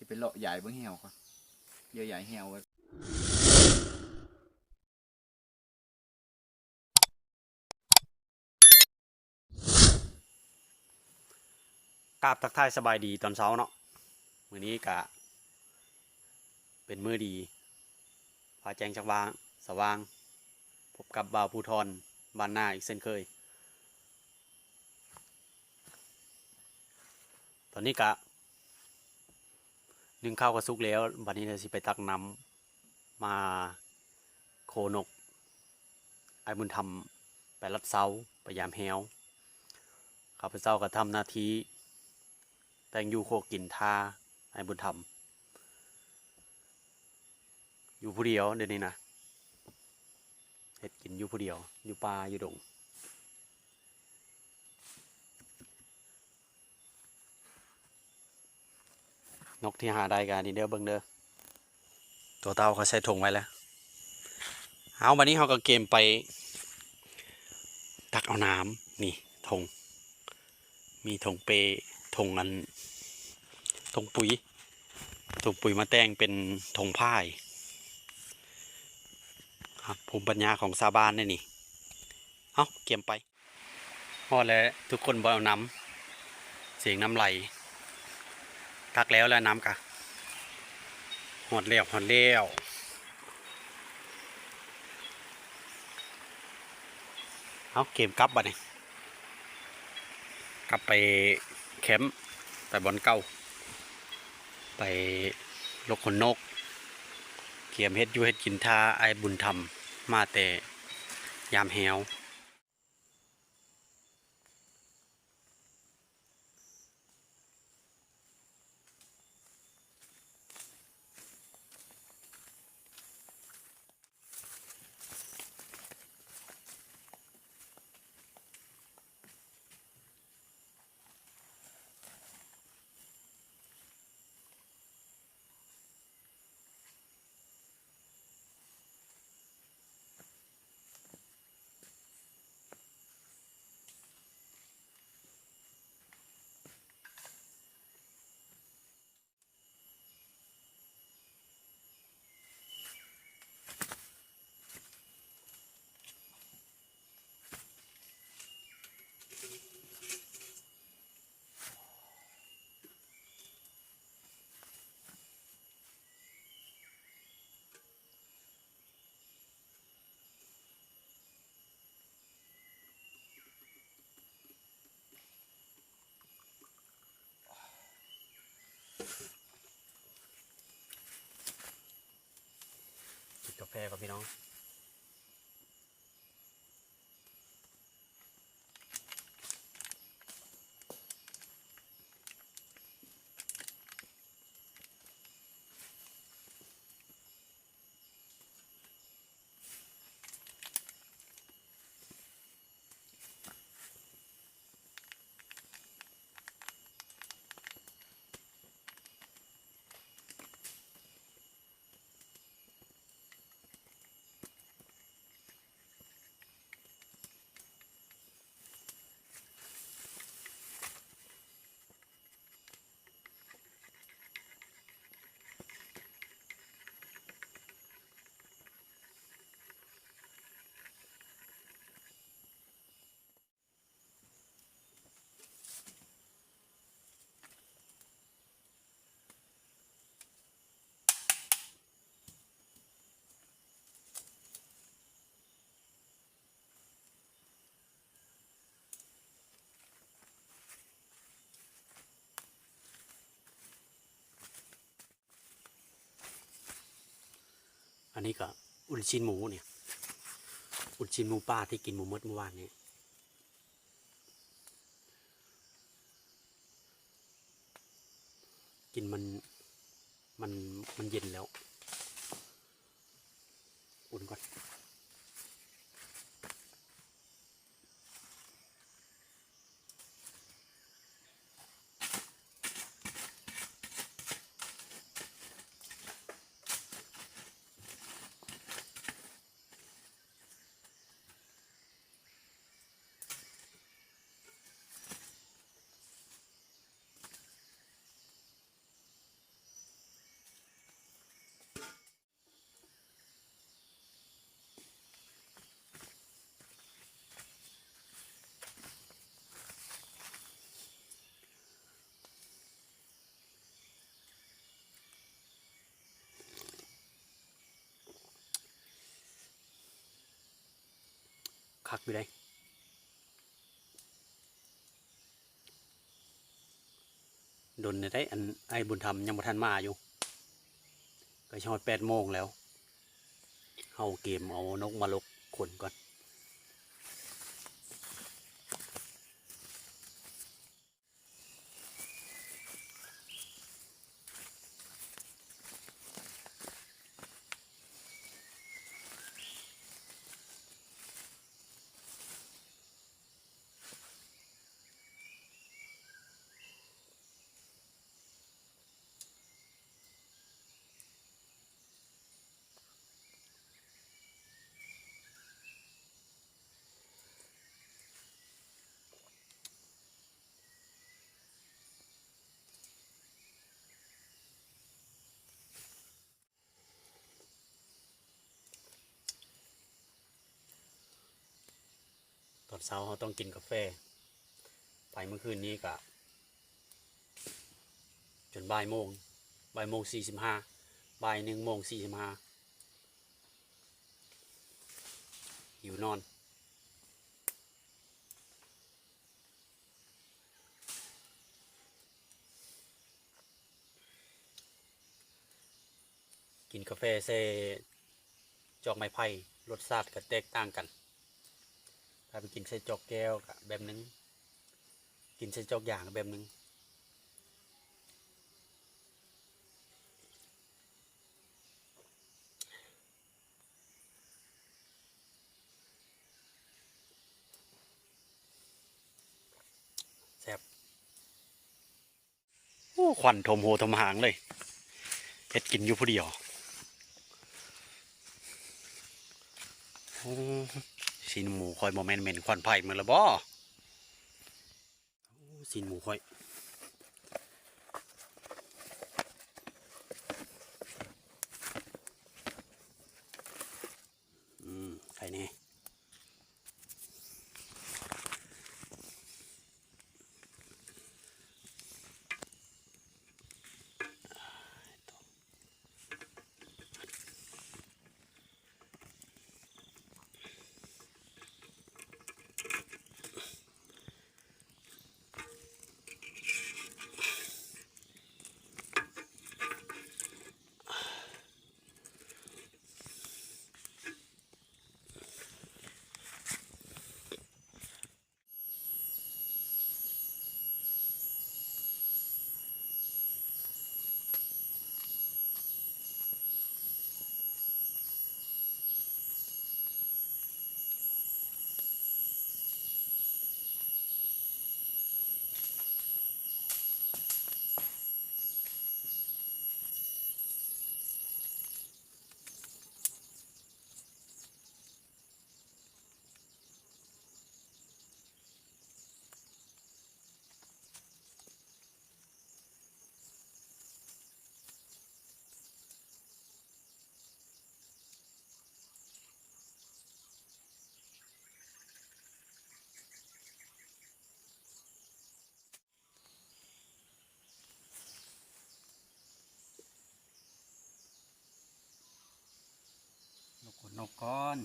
ໄປເລາະຢາຍເບິ່ງແຫ້ວກ່ອນ ດຽວຢາຍແຫ້ວໄວ້. ກາບທັກທາຍສະບາຍດີຕອນເຊົ້າເນາະ. ມື້ນີ້ກະເປັນມື້ດີ ຟ້າແຈ້ງສະຫວ່າງ ສະຫວ່າງ ພົບກັບບ່າວພູທອນບ້ານນາອີກເຊັ່ນເຄີຍ. ຕອນນີ້ກະໜຶ້ງເຂົ້າກະສຸກແລ້ວ ບາດນີ້ລະຊິໄປຕັກນ້ຳມາໂຄນົກ. ອ້າຍບຸນທຳໄປລັດເຊົາ ໄປຢາມແຮ້ວ. ຂ້າພະເຈົ້າກະທຳໜ້າທີ່ແຕ່ງຢູ່ຄົວກິນຖ້າອ້າຍບຸນທຳ. ຢູ່ຜູ້ດຽວດຽວນີ້ນະ ເຮັດກິນຢູ່ຜູ້ດຽວ ຢູ່ປ່າຢູ່ດົງ. ນົກທີ່ຫາໄດ້ກະອັນນີ້ເດີ ເບິ່ງເດີ ຕົວເຕົ່າເຂົາໃສ່ຖົງໄວ້ແລ້ວ. ເອົາ ບາດນີ້ເຮົາກະກຽມໄປຕັກເອົານ້ຳ. ນີ້ຖົງ ມີຖົງເປ້ ຖົງອັນ ຖົງປຸຍ ຖົງປຸຍມາແຕ່ງເປັນຖົງພ້າຍ. ເອົາ ພູມປັນຍາຂອງຊາວບ້ານເດ້ນີ້. ເອົາ ກຽມໄປ. ຮອດແລ້ວ ທຸກຄົນບໍ່ເອົານ້ຳ ສຽງນ້ຳໄຫຼ. ຕັກແລ້ວແລ້ວ ນ້ຳກະ ຮອດແລ້ວ ຮອດແລ້ວ. ເອົາ ກຽມກັບບາດນີ້ ກັບໄປແຄມ ໄປບ່ອນເກົ່າ ໄປຫຼົກຂົນນົກ ກຽມເຮັດຢູ່ເຮັດກິນຖ້າອ້າຍບຸນທຳມາແຕ່ຢາມແຮ້ວ. ກິນກາແຟກ່ອນພີ່ນ້ອງ. ອັນນີ້ກະອຸ່ນຊີ້ນໝູນີ້ ອຸ່ນຊີ້ນໝູປ່າທີ່ກິນບໍ່ໝົດມື້ວານນີ້. ກິນມັນ ມັນ ມັນເຢັນແລ້ວ ອຸ່ນກ່ອນ. ຄັກຢູ່ได๋ ดนแน่ได้ อันอ้ายบุญธรรมยังบ่ทันมาอยู่ ก็สิฮอดแปดโมงแล้ว เฮาเกมเอานกมาลกขนก่อน ตอนเช้าเราต้องกินกาแฟ ไปเมื่อคืนนี้ก็ จนบ่ายโมง บ่ายโมงสี่สิบห้า บ่ายหนึ่งโมงสี่สิบห้า หิวนอน กินกาแฟใส่จอกไม้ไผ่ รสชาติก็แตกต่างกัน ถ้าไปกินใส่จอกแก้วก็แบบหนึ่ง กินใส่จอกยางก็แบบหนึ่ง แซ่บ โอ้ ควันท่วมหัวท่วมหางเลย เฮ็ดกินอยู่ผู้เดียว โอ้ ซี้นหมูข้อยบ่แม่นเหม็นควันไฟหมดแล้วบ่ โอ้ ซี้นหมูข้อย อืม ไข่แน่นกขนนกก่อน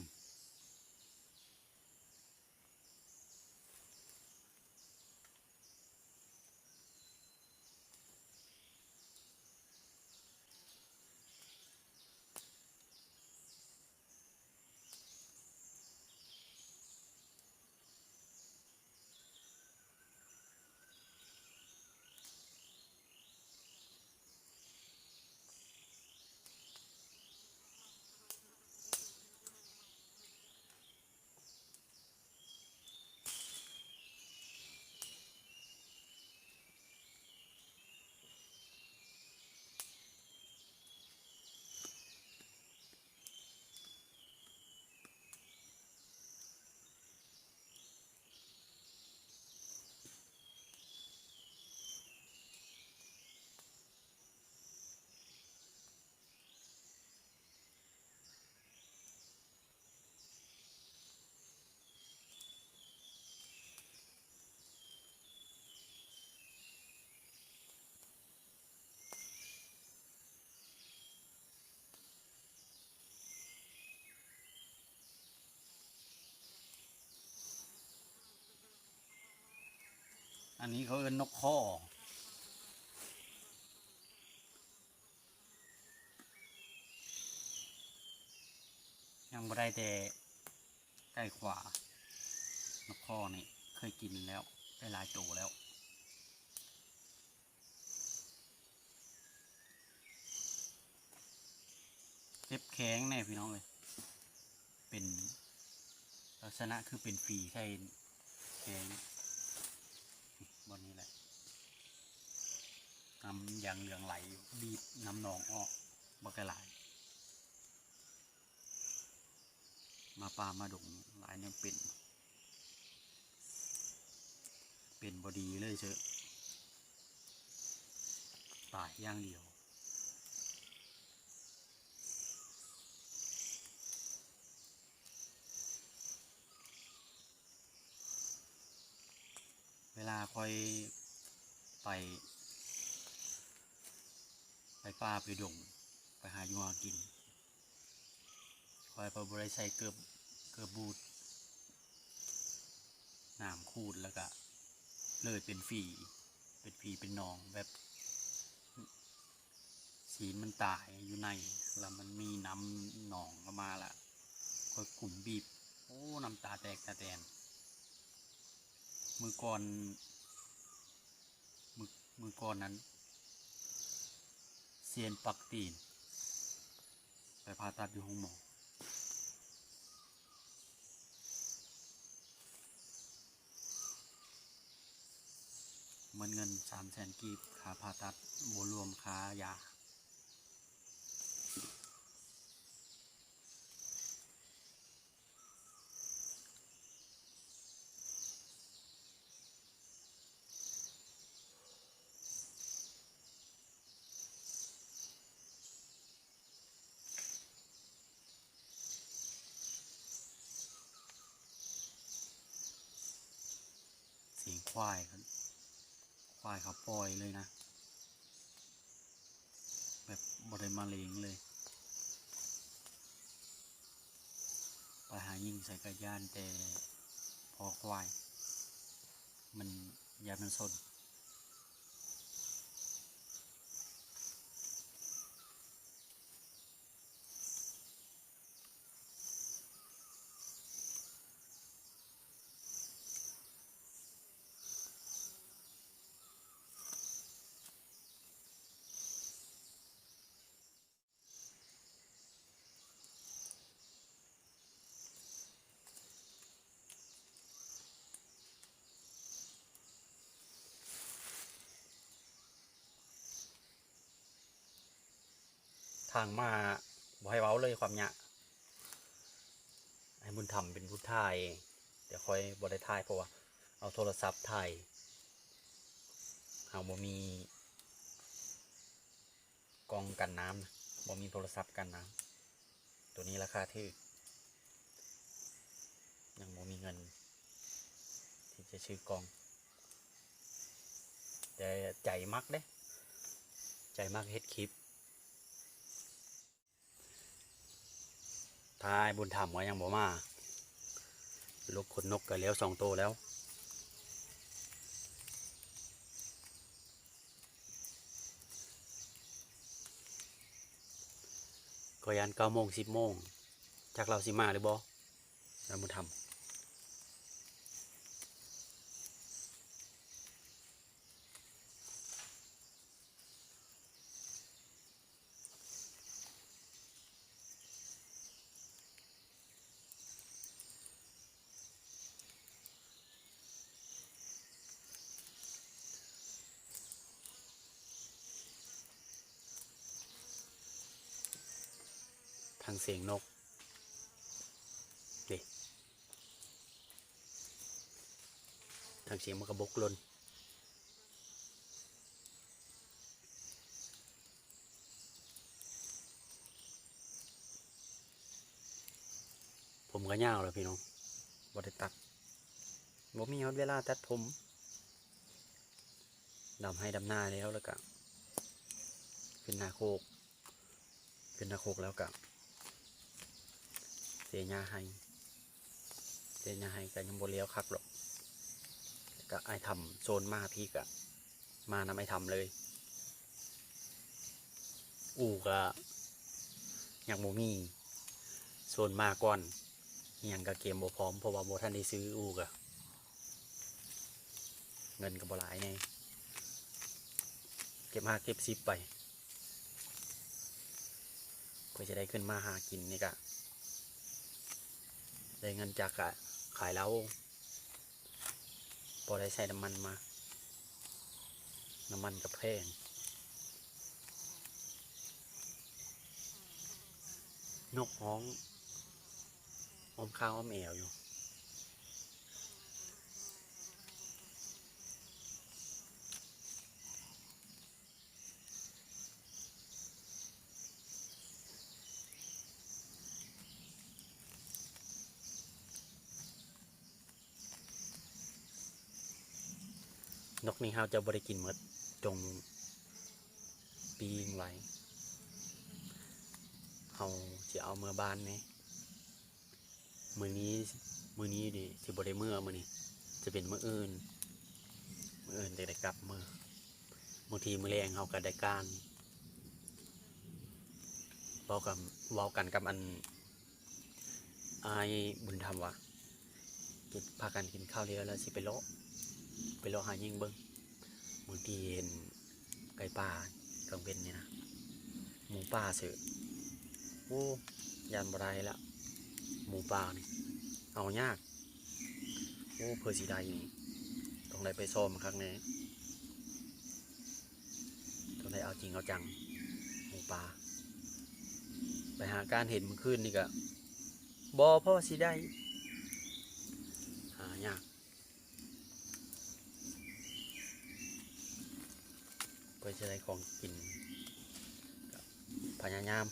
ອັນນີ້ເຂົາເອີ້ນນົກຄໍ່ ຍັງບໍ່ໄດ້ແຕ່ໄກ່ຂວາ. ນົກຄໍ່ນີ້ເຄີຍກິນແລ້ວ ໄດ້ຫຼາຍໂຕແລ້ວ. ເຈັບແຂ້ງແດ່ພີ່ນ້ອງເອີຍ ເປັນລັກສະນະຄືເປັນຝີໃສ່ແຂ້ງ ບ່ອນນີ້ແຫຼະ ນ້ຳຢາງເຫຼືອງໄຫຼຢູ່ ບີບນ້ຳໜອງອອກບັກຫຼາຍ. ມາປ່າມາດົງຫຼາຍແນວເປັນ ເປັນບໍ່ດີເລີຍເຊີ ຕາຍຢ່າງດຽວ. ເວລາຂ້ອຍໄປ ໄປປ່າໄປດົງ ໄປຫາຢູ່ຫາກິນ ຂ້ອຍກໍບໍ່ໄດ້ໃສ່ເກີບ ເກີບບູດ ນ້ຳຂູດ ແລ້ວກະເລີຍເປັນຝີ ເປັນຝີເປັນໜອງ ແບບຊີ້ນມັນຕາຍຢູ່ໃນ ແລ້ວມັນມີນ້ຳໜອງເຂົ້າມາ ລະຂ້ອຍກຸ້ມບີບ ໂອ້ ນ້ຳຕາແຕກຕາແຕນ. ມື້ກ່ອນ ມື້ ມື້ກ່ອນນັ້ນ ເຊຍນປັກຕີນ ໄປຜ່າຕັດຢູ່ໂຮງໝໍ ໝົດເງິນສາມແສນກີບ ຄ່າຜ່າຕັດ ບໍ່ລວມຄ່າຢາ. ສຽງຄວາຍ ຄວາຍເຂົາປ່ອຍເລີຍນະ ແບບບໍ່ໄດ້ມະເລັງເລີຍ. ໄປຫາຍິງໃສກໍຢ້ານແຕ່ພໍ່ຄວາຍ ມັນ ຢ້ານມັນຊົນ. ທາງມາບໍ່ໃຫ້ເວົ້າເລີຍ ຄວາມຍາກ. ອ້າຍບຸນທຳເປັນຜູ້ຖ່າຍ ແຕ່ຂ້ອຍບໍ່ໄດ້ຖ່າຍ ເພາະວ່າເອົາໂທລະສັບຖ່າຍ ເຮົາບໍ່ມີ ກ້ອງກັນນ້ຳນະ ບໍ່ມີໂທລະສັບກັນນ້ຳ ໂຕນີ້ລາຄາຖືກ ຍັງບໍ່ມີເງິນທີ່ຈະຊື້ກ້ອງ ແຕ່ໃຈມັກເດ້ ໃຈມັກເຮັດຄລິບ. ຖ້າອ້າຍບຸນທຳກໍຍັງບໍ່ມາ ລູກຂົນນົກກໍແລ້ວສອງໂຕແລ້ວ ກໍຢ້ານເກົ້າໂມງ ສິບໂມງ ຈັກລາວຊິມາຫຼືບໍ່ ອ້າຍບຸນທຳ. ທັງສຽງນົກ ເດ້ ທັງສຽງໝາກກະບົກຫຼົ່ນ. ຜົມກໍຍາວແລ້ວພີ່ນ້ອງ ບໍ່ໄດ້ຕັດ ບໍ່ມີຮອດເວລາຕັດຜົມ ດຳໄຮ່ດຳນາແລ້ວ ແລ້ວກະຂຶ້ນນາໂຄກ ຂຶ້ນນາໂຄກແລ້ວກະເສຍຫຍ້າໄຮ່ ເສຍຫຍ້າໄຮ່ກະຍັງບໍ່ແລ້ວຄັກດອກ ກະອ້າຍທຳໂຊນມາພີ້ກະມານຳອ້າຍທຳເລີຍ. ອູ່ກະຍັງບໍ່ມີ ໂຊນມາກ່ອນ. ອີ່ຫຍັງກະກຽມບໍ່ພ້ອມ ເພາະວ່າບໍ່ທັນໄດ້ຊື້ອູ່ກະ ເງິນກະບໍ່ຫຼາຍແດ່ ເກັບຫ້າເກັບສິບໄປ. ເພື່ອຈະໄດ້ຂຶ້ນມາຫາກິນນີ້ກະ ໄດ້ເງິນຈາກການຂາຍເຫຼົ້າ ພໍໄດ້ໃຊ້ນ້ຳມັນມາ ນ້ຳມັນກະແພງ. ນົກຮ້ອງອ້ອມຂ້າງອ້ອມແອວຢູ່. ນົກນີ້ເຮົາຈະບໍ່ໄດ້ກິນໝົດ ຈົ່ງປີ້ງໄວ້ ເຮົາຊິເອົາເມືອບ້ານແດ່. ມື້ນີ້ ມື້ນີ້ນີ້ຊິບໍ່ໄດ້ເມືອ ມື້ນີ້ຈະເປັນມື້ອື່ນ ມື້ອື່ນຈະໄດ້ກັບເມືອ. ບາງທີມື້ແລງເຮົາກະໄດ້ການ ເວົ້າກັນ ເວົ້າກັນກັບອັນ ອ້າຍບຸນທຳວ່າ ກິນ ພາກັນກິນເຂົ້າແລ້ວ ແລ້ວຊິໄປເລາະ ໄປເລາະຫາຍິງເບິ່ງ. ບາງທີເຫັນໄກ່ປ່າກາງເວັນນີ້ນະ ໝູປ່າເສີ ໂອ້ ຢ້ານບໍ່ໄດ້ລະ ໝູປ່ານີ້ເອົາຍາກ. ໂອ້ ເພື່ອຊິໄດ້ນີ້ ຕ້ອງໄດ້ໄປຊ້ອມຄັກແນ່ ຕ້ອງໄດ້ເອົາຈິງເອົາຈັງ. ໝູປ່າ ໄປຫາການເຫັນມື້ຄືນນີ້ກະບໍ່ພໍຊິໄດ້ ຫາຍາກ. ເພື່ອຈະໄດ້ຂອງກິນ ກະພະຍາຍາມ.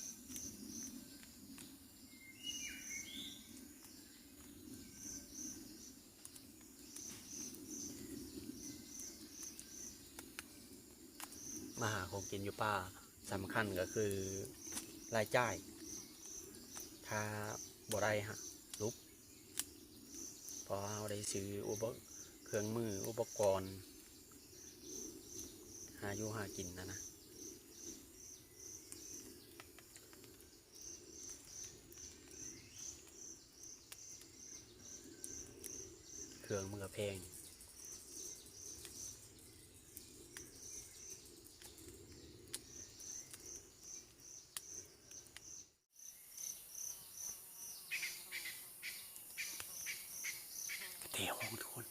ມາຫາຂອງກິນຢູ່ປ່າ ສຳຄັນກະຄືລາຍຈ່າຍ ຖ້າບໍ່ໄດ້ຫາຫຼຸບ ເພາະວ່າເຮົາໄດ້ຊື້ອຸປະ ເຄື່ອງມື ອຸປະກອນ ຫາຢູ່ຫາກິນຫັ້ນນະ. ເຄື່ອງມັນກະແພງ. ກະແຕ່ຫ້ອງທຸກຄົນ.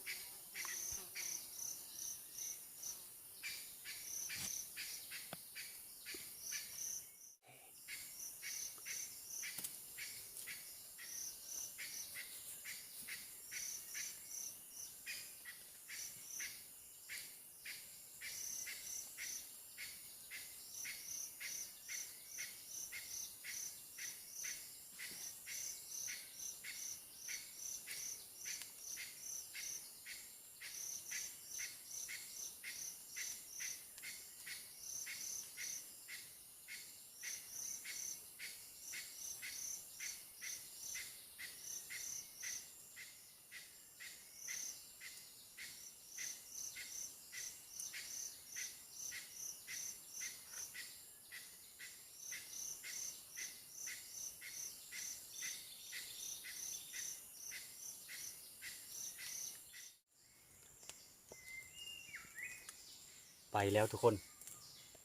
ໄປແລ້ວທຸກຄົນ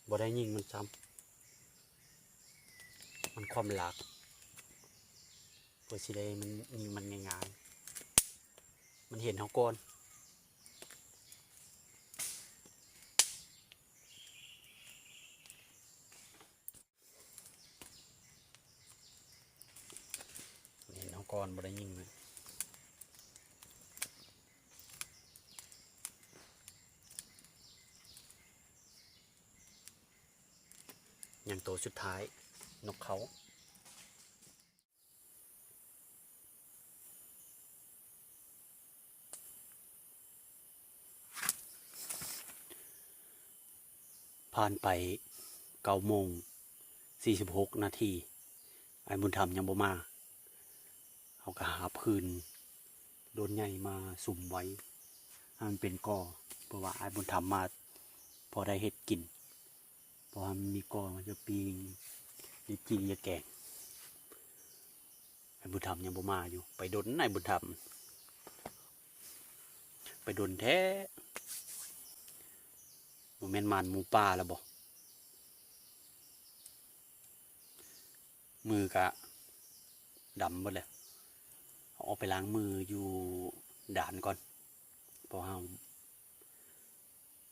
ບໍ່ໄດ້ຍິງມັນຊ້ຳ ມັນຄວາມລັກ ເພື່ອຊິໄດ້ມັນ ຍິງມັນງ່າຍໆ ມັນເຫັນເຮົາກ່ອນ. ເຫັນເຮົາກ່ອນ ບໍ່ໄດ້ຍິງນະ ຍັງໂຕສຸດທ້າຍ ນົກເຂົາ. ຜ່ານໄປເກົ້າໂມງສີ່ສິບຫົກນາທີ ອ້າຍບຸນທຳຍັງບໍ່ມາ. ເຮົາກະຫາຟືນໂດນໃຫຍ່ມາສຸມໄວ້ ມັນເປັນກໍ ເພາະວ່າອ້າຍບຸນທຳມາພໍໄດ້ເຮັດກິນ ເພາະວ່າມັນມີກໍ ມັນຈະປີ້ງ ຈະຈີ່ ຈະແກງ. ອ້າຍບຸນທຳຍັງບໍ່ມາຢູ່ ໄປດົນອ້າຍບຸນທຳ ໄປດົນແທ້. ບໍ່ແມ່ນໝານໝູປ່າແລ້ວບໍ? ມືກະດຳເບິດແລ້ວ. ເຮົາອອກໄປລ້າງມືຢູ່ດ່ານກ່ອນ ເພາະເຮົາ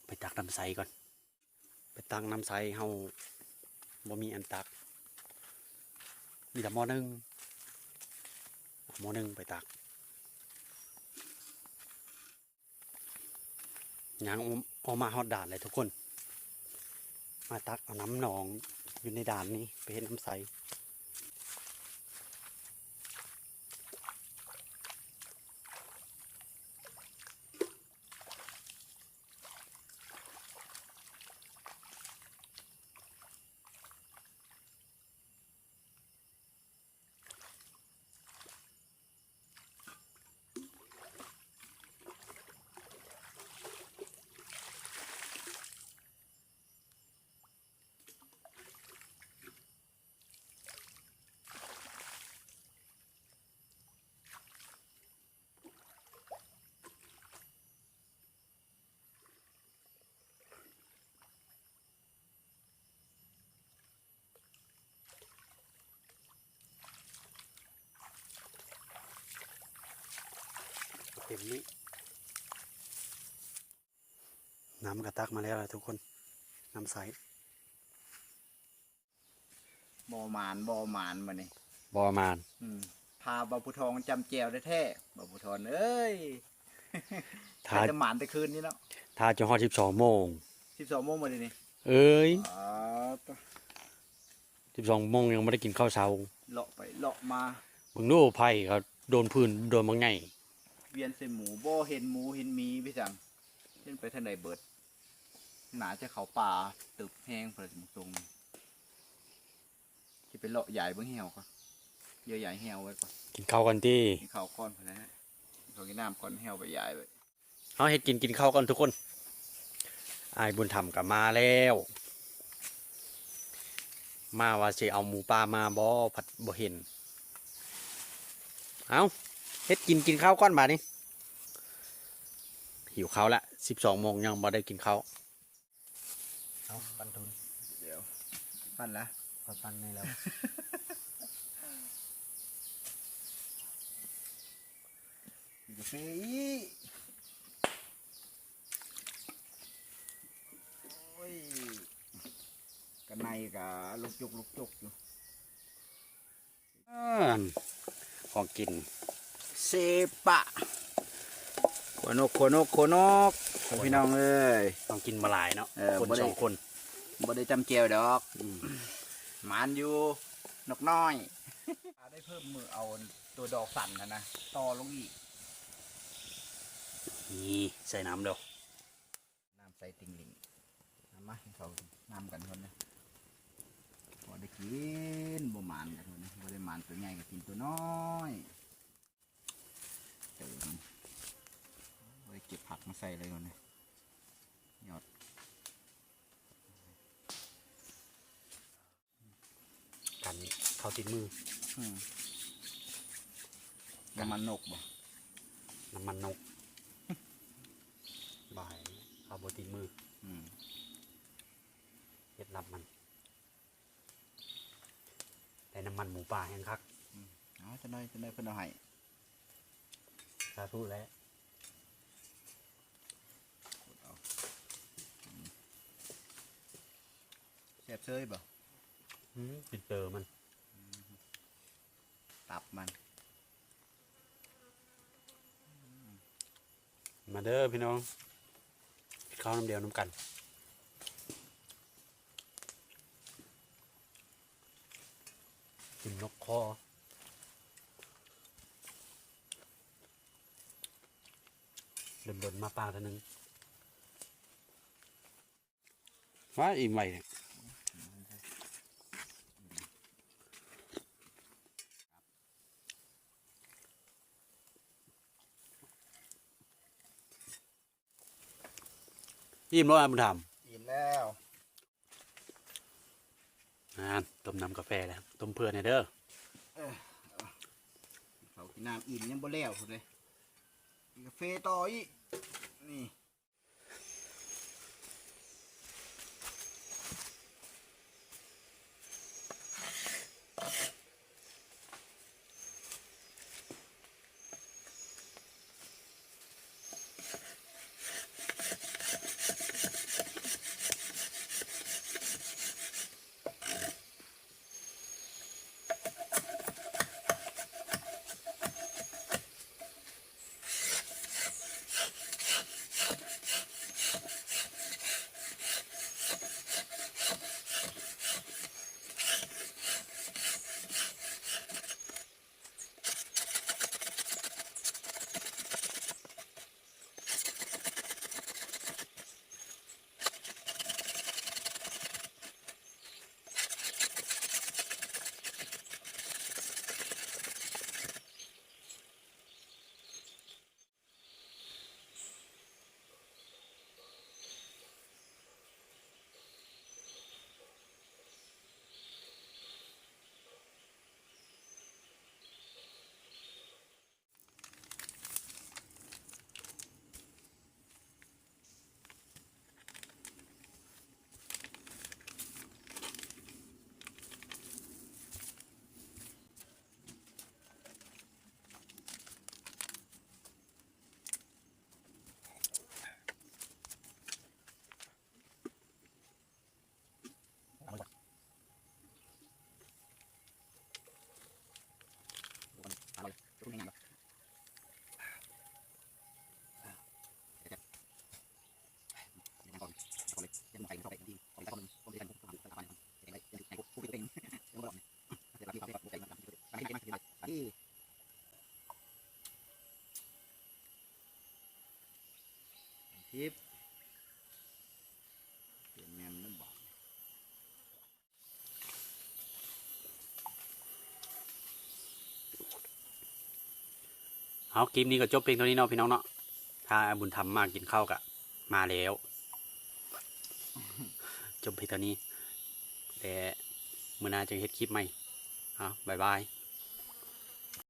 ໄປຕັກນ້ຳໃຊ້ກ່ອນ. ໄປຕັກນ້ຳໃຊ້ ເຮົາບໍ່ມີອັນຕັກ ມີແຕ່ໝໍ້ໜຶ່ງ ເອົາໝໍ້ໜຶ່ງໄປຕັກ. ຍ່າງອອກ ອອກມາຮອດດ່ານແລ້ວທຸກຄົນ ມາຕັກເອົານ້ຳໜອງຢູ່ໃນດ່ານນີ້ ໄປເຮັດນ້ຳໃຊ້. ເຕັມນີ້ ນ້ຳກໍຕັກມາແລ້ວລະທຸກຄົນ ນ້ຳໃສ. ບໍ່ໝານ ບໍ່ໝານ ບາດນີ້ບໍ່ໝານ. ອືມ ພາບ່າວພູທອງຈ້ຳແຈ່ວແທ້ໆ ບ່າວພູທອງເອີຍ. ຖ້າ ໄດ້ແຕ່ໝານແຕ່ຄືນນີ້ເນາະ ຖ້າຈະຮອດສິບສອງໂມງ ສິບສອງໂມງບໍ່ດຽວນີ້ ເອີຍ. ສິບສອງໂມງຍັງບໍ່ໄດ້ກິນເຂົ້າເຊົ້າ ເລາະໄປເລາະມາ ເບິ່ງດູ ໄຜ່ເຂົາໂດນພື້ນ ໂດນບັກໃຫຍ່ ວຽນໃສ່ໝູ ບໍ່ເຫັນໝູເຫັນໝີໄປຊັ້ນ ເຫັນໄປທາງໃດເບິດ. ໜ້າຈະເຂົ້າປ່າຕຶບແຮງ ເພິ່ນສົ່ງ ຊິໄປເລາະຢາຍເບິ່ງແຫ້ວກ່ອນ ເຍອຢາຍແຫ້ວໄວ້ກ່ອນ. ກິນເຂົ້າກ່ອນຕິ ກິນເຂົ້າກ່ອນພຸ້ນແຫຼະ ເຂົ້າກິນນ້ຳກ່ອນ ແຫ້ວໄປຢາຍໄວ້. ເຮົາເຮັດກິນ ກິນເຂົ້າກ່ອນທຸກຄົນ. ອ້າຍບຸນທຳກໍມາແລ້ວ ມາວ່າຊິເອົາໝູປ່າມາບໍ່ ພັດບໍ່ເຫັນ. ເອົາ ເຮັດກິນ ກິນເຂົ້າກ່ອນບາດນີ້ ຫິວເຂົ້າລະ ສິບສອງໂມງຍັງບໍ່ໄດ້ກິນເຂົ້າ. ເອົາ ປັ້ນທຸນ ດຽວ ປັ້ນລະ ຂ້ອຍປັ້ນໃຫ້ແລ້ວ ກິນກາເຟອີກ. ໂອ້ຍ ກະໄນກະລຸກຈຸກລຸກຈຸກຢູ່. ເອີ ຂອງກິນເຊປະ ຂົ້ວນົກ ຂົ້ວນົກ ຂົ້ວນົກ ພີ່ນ້ອງເອີຍ. ຕ້ອງກິນບໍ່ຫຼາຍເນາະ ເອີ ຄົນ ບໍ່ໄດ້ ສອງຄົນ ບໍ່ໄດ້ຈ້ຳແຈ່ວດອກ. ອືມ ໝານຢູ່ ນົກນ້ອຍ ໄດ້ເພີ່ມມືເອົາຕົວດອກສັນຫັ້ນນະ ຕໍ່ລົງອີກ. ນີ້ໃສ່ນ້ຳເດີ້. ນ້ຳໃສຕິ່ງລິ່ງ ເອົາມາກິນເຂົ້ານຳກັນຄົນນະ ພໍໄດ້ກິນ ບໍ່ໝານກັນຄົນນະ ບໍ່ໄດ້ໝານຕົວໃຫຍ່ກໍກິນຕົວນ້ອຍ. ເຕີມ ບໍ່ໄດ້ເກັບຜັກມາໃສ່ເລີຍຄົນນະ ຍອດ ກັນເຂົ້າຕິດມື. ອືມ ກັນ ນ້ຳມັນນົກບໍ? ນ້ຳມັນນົກ ບໍ່ໃຫ້ເຂົ້າບໍ່ຕິດມື. ອືມ ເຮັດລັບມັນ ໄດ້ນ້ຳມັນໝູປ່າແຮງຄັກ. ອືມ ເອົາ ຈັກໜ້ອຍ ຈັກໜ້ອຍເພິ່ນເອົາໃຫ້. ສາທຸແຫຼະ. ເອົາ ອືມ ແຊບເຊີຍບໍ່? ອືມ ກິນເຕີມັນ ຕັບມັນ. ມາເດີພີ່ນ້ອງ ກິນເຂົ້ານ້ຳດຽວນຳກັນ. ກິນນົກຄໍ ດົນໆມາປ່າເທື່ອໜຶ່ງ. ວ້າ ອີ່ມໄວ. ອີ່ມແລ້ວອ້າຍບຸນທຳ? ອີ່ມແລ້ວ. ອ່າ ຕົ້ມນ້ຳກາແຟແລ້ວ ຕົ້ມເພື່ອແດ່ເດີ. ເອີ ເຂົາກິນນ້ຳອີ່ມຍັງບໍ່ແລ້ວພຸ້ນເດ້ ກິນກາແຟຕໍ່ອີກ ນີ້. ເອົາ ຄລິບນີ້ກໍຈົບພຽງເທົ່ານີ້ເນາະ ພີ່ນ້ອງເນາະ. ຖ້າອ້າຍບຸນທຳມາກິນເຂົ້າກໍມາແລ້ວ ຈົບພຽງເທົ່ານີ້ ແຕ່ມື້ໜ້າຈຶ່ງເຮັດຄລິບໃໝ່. ເອົາ ບາຍບາຍ.